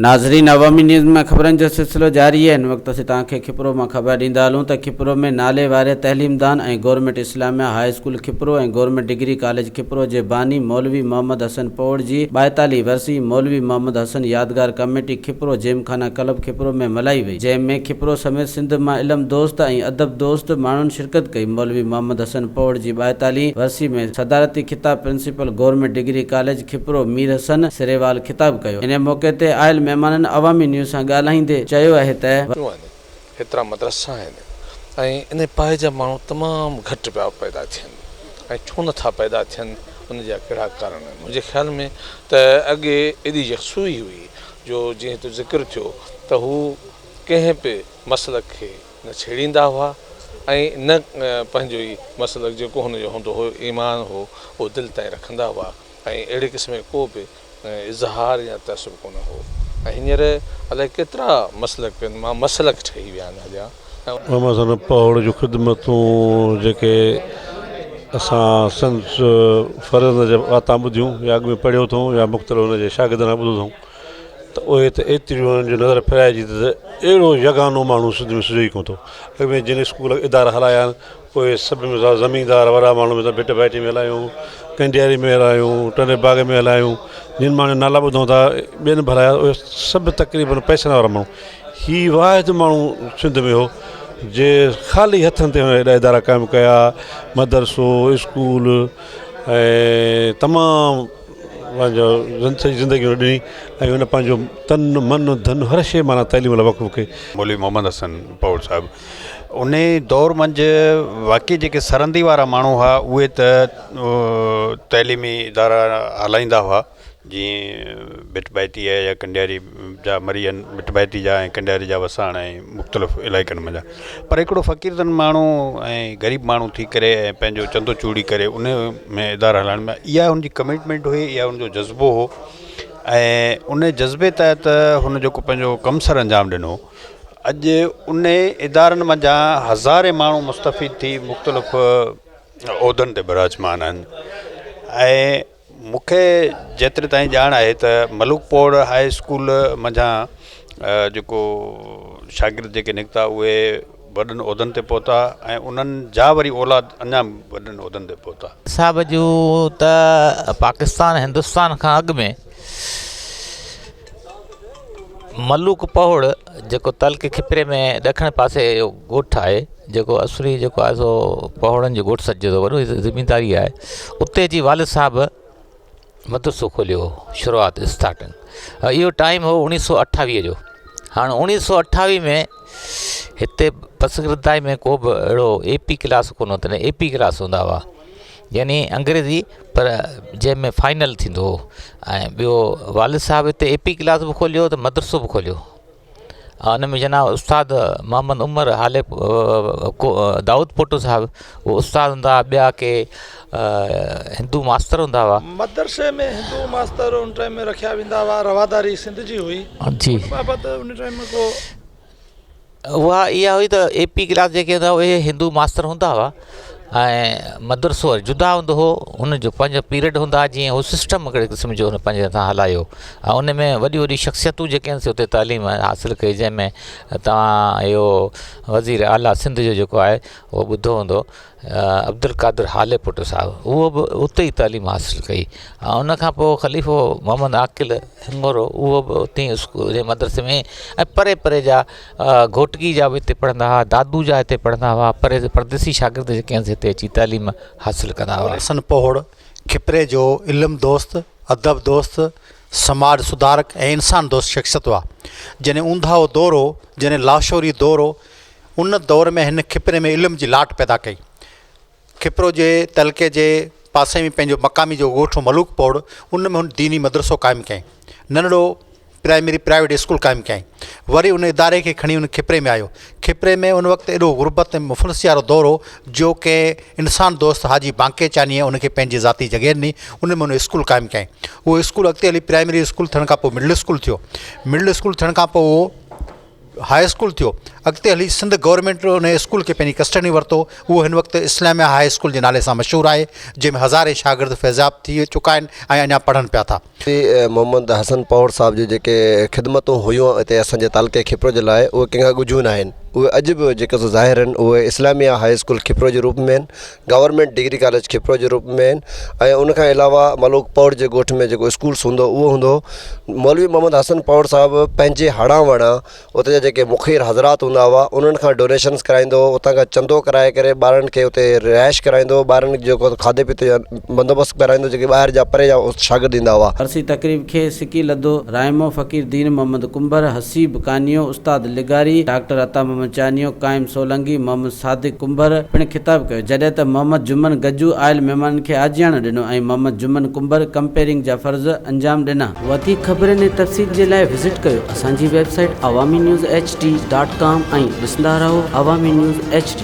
ناظرين عوامي نيوز ۾ خبرن جو سلسلو جاري آهي هن وقت اسين توهان کي کپرو مان خبر ڏيندا هلون ته کپرو ۾ نالي واري تعليمدان ۽ government Islamia high school Khipro ۽ government degree college Khipro جي باني مولوي محمد حسن پوڙ جي ٻائيتاليهه ورسي مولوي محمد حسن يادگار ڪميٽي کپرو جيمخانه ڪلب کپرو ۾ ملهائي وئي جنهن ۾ کپرو سميت سنڌ مان علم دوست ۽ ادب دوست ماڻهن شرڪت ڪئي مولوي محمد حسن پوڙ جي ٻائيتاليهه ورسي ۾ صدارتي خطاب principal government degree college Khipro Mir Hassan Sariwal خطاب ڪيو. انهيء موقعي تي آيل مهمانن عوامي نيوز سان ڳالهائيندي چيو اهي ته. ٿيون آهن، هيترا مدرسا آهن ۽ انهي پائي جا ماڻهو تمام گهٽ پيا پيدا ٿين ۽ ڇو نه ٿا پيدا ٿين ان جا ڪهڙا ڪارڻ آهن منهنجي خيال ۾ ته اڳي ايڏي يڪسوئي هئي جو جيئن هت ذڪر ٿيو ته هو ڪنهن به مسلڪ کي نه ڇيڙيندا هئا ۽ نه پنهنجو ئي مسلڪ جيڪو هن جو هوندو هو ايمان هو اهو دل تائين رکندا هئا ۽ اهڙي قسم جو ڪو به اظهار يا تعصب ڪونه هو ۽ هينئر الائي ڪيترا مسلڪ مان مسلڪ ٺهي ويا آهن هليا ۽. محمد حسن پهوڙ جون خدمتون جيڪي اسان سندس فرزند جي واتان ٻڌيون يا اڳ ۾ پڙهيو اٿئون يا مختلف هن جي شاگردن کان ٻڌو اٿئون ته اهي ته ايتريون انهن جون نظر ڦيرائجي ته اهڙو يگانو ماڻهو سنڌ ۾ سجهي ئي ڪونه ٿو. اڳ ۾ جن اسڪول ادارا هلايا آهن اهي سڀ زميندار وڏا ماڻهو مثال ڀٽ ڀائٽي ۾ هلايون، ڪنڊياري ۾ هلايون، ٽنڊي باگي ۾ هلايون، جن ماڻهن جا نالا ٻڌون ٿا ٻين به هلايا اهي سڀ تقريبن پئسن وارا ماڻهو. هي واحد ماڻهو سنڌ ۾ هو جي خالي هٿن تي هن ايڏا ادارا قائم ڪيا، مدرسو، اسڪول ۽ تمام پنهنجو سڄي زندگي هن ڏني ۽ هن پنهنجو تن من ڌن هر شيء معنيٰ تعليم لاء وقف ڪئي. مولوي محمد حسن پوڙ صاحب انهي دور منجهه واقعي جيڪي سرندي وارا ماڻهو هئا اهي ته تعليمي ادارا هلائيندا هئا جيئن ڀٽ ڀائتي آهي يا ڪنڊياري جا مري آهن ڀٽ ڀائتي جا ۽ ڪنڊياري جا وساڻ ۽ مختلف علائقن منجهان پر هڪڙو فقير تن ماڻهو ۽ غريب ماڻهو ٿي ڪري ۽ پنهنجو چندو چوڙي ڪري ان ۾ ادارا هلائڻ ۾ اها ان جي ڪمٽمينٽ هئي اها ان جو جذبو هو ۽ ان جذبي تحت هن جيڪو پنهنجو ڪم سر انجام ڏنو اڄ ان ادارن منجهان هزارين ماڻهو مستفيد ٿي مختلف عهدن تي براجمان آهن ۽ مون کي جيتري تائين ڄاڻ آهي ته ملوڪ پوڙ هاء اسڪول منجهان جيڪو شاگرد جيڪي نڪتا اهي وڏن عهدن تي پهتا ۽ انهن جا وري اولاد اڃا وڏن عهدن تي پهتا. صاحب جون ته پاڪستان هندستان کان اڳ ۾ ملوڪ پهوڙ جيڪو تعلقي کپري ۾ ڏکڻ پاسي جو ڳوٺ آهي جيڪو اصلي جيڪو آهي سو پهوڙن جو ڳوٺ سڏجي ٿو وڏو زمينداري آهي اتي جي والد صاحب مدرسو کوليو هو شروعات اسٽارٽنگ اهو ٽائيم هو اڻويهه سو اٺاويهه جو هاڻي اڻويهه سو اٺاويهه ۾ هتي پسگردائي ۾ ڪو به اهڙو اي پي ڪلاس ڪونه هو تڏهن اي پي ڪلاس هوندا هئا يعني انگريزي پر جنهن ۾ فائنل ٿيندو هو ۽ ٻيو والد صاحب هتي اي پي ڪلاس به کوليو ته مدرسو به کوليو ان ۾ جناب استاد محمد عمر هالي دائود پوٽو صاحب اهو استاد هوندا هئا ٻيا ڪي هندو ماستر هوندا هئا. مدرسي ۾ هندو ماستر ان ٽائيم ۾ رکيا ويندا هئا رواداري سنڌ جي هئي جي ان بابت ان ٽائيم ۾ ڪو. اها اها هئي ته اي پي ڪلاس جيڪي هوندا هئا اهي هندو ماستر هوندا هئا ۽ مدرسو وري جدا هوندو هو ان جو پنهنجو پيريڊ هوندا هئا جيئن هو سسٽم هڪڙي قسم جو هن پنهنجي هٿان هلايو ۽ ان ۾ وڏيون وڏيون شخصيتون جيڪي آهن سي اتي تعليم حاصل ڪئي جنهن ۾ توهان اهو وزير اعليٰ سنڌ جو جيڪو آهي اهو ٻڌو هوندو عبدالقادر هاليپوٽو صاحب اهو به اتي ئي تعليم حاصل ڪئي ۽ ان کان پوء خليفو محمد عاقل هنڱورو اهو به اتي ئي اسڪول مدرسي ۾ ۽ پري پري جا گهوٽڪي جا به هتي پڙهندا هئا دادو جا هتي پڙهندا هئا پري پرديسي شاگرد جيڪي آهن سي هتي اچي تعليم حاصل ڪندا هئا. حسن پوهوڙ کپري جو علم دوست، ادب دوست، سماج سڌارڪ ۽ انسان دوست شخصيت هئا. جڏهن اونداهو دور هو، جڏهن لاشعوري دور هو، ان دور ۾ هن کپري ۾ علم جي لاٽ پيدا ڪئي. کپرو جي تعلقي جي پاسي ۾ پنهنجو مقامي جو ڳوٺ هو ملوڪ پوڙ ان ۾ هن ديني مدرسو قائم ڪيائين. ننڍڙو پرائمري پرائيويٽ اسڪول قائم ڪيائين. وري ان اداري کي کڻي ان کپري ۾ آيو. کپري ۾ ان وقت ايڏو غربت ۽ مفلسي وارو دور هو جو ڪنهن انسان دوست حاجي بانڪي چانيء ان کي پنهنجي ذاتي جڳهه ڏني ان ۾ هن اسڪول قائم ڪيائين. اهو اسڪول اڳتي هلي پرائمري اسڪول ٿيڻ کان پوء مڊل اسڪول ٿيو. مڊل اسڪول ٿيڻ کان پوء اهو. هاء اسڪول ٿيو. اڳتي هلي سنڌ گورنمينٽ ان اسڪول کي پنهنجي ڪسٽڊي ۾ ورتو. اهو هن وقت اسلاميه هاء اسڪول جي نالي سان مشهور آهي، جنهن ۾ هزارين شاگرد فيضياب ٿي چڪا آهن ۽ اڃا پڙهن پيا ٿا. مولوي محمد حسن پهوڙ صاحب جون جيڪي خدمتون هيون اتي اسان جي تعلقي کپرو جي لاء اهي ڪنهن کان ڳجهيون ناهن اهي اڄ به جيڪي سو ظاهر آهن اهي اسلاميه هاء اسڪول کپرو جي روپ ۾ آهن گورنمينٽ ڊگري ڪاليج کپرو جي روپ ۾ آهن ۽ ان کان علاوه ملوڪ پهوڙ جي ڳوٺ ۾ جيڪو اسڪولس هوندو هو اهو هوندو هو مولوي محمد حسن پهوڙ صاحب پنهنجي هڙان وڙان اتي جا جيڪي مخير حضرات هوندا هئا انهن کان ڊونيشنس ڪرائيندو هو اتان کان چندو ڪرائي ڪري ٻارن کي اتي رهائش ڪرائيندو هو ٻارن جو کاڌي پيتي جو بندوبست ڪرائيندو جيڪي ٻاهر جا پري جا شاگرد ايندا هئا. عرسي تقريب کي سڪي لڌو رائمو، فقير دين محمد ڪنڀر، حسيب ڪانيو، استاد لغاري، ڊاڪٽر عطا محمد چانيو، قائم سولنگي، محمد صادق ڪنڀر پڻ خطاب ڪيو جڏهن ته محمد جمن گجو آيل مهمانن کي آجياڻو ڏنو ۽ محمد جمن ڪنڀر ڪمپيئرنگ جا فرض انجام ڏنا. وڌيڪ خبرن ۽ تفصيل جي لاء وزٽ ڪيو اسان جي website Awami news H D dot com ۽ ڏسندا رهو عوامي نيوز ايڇ ڊي.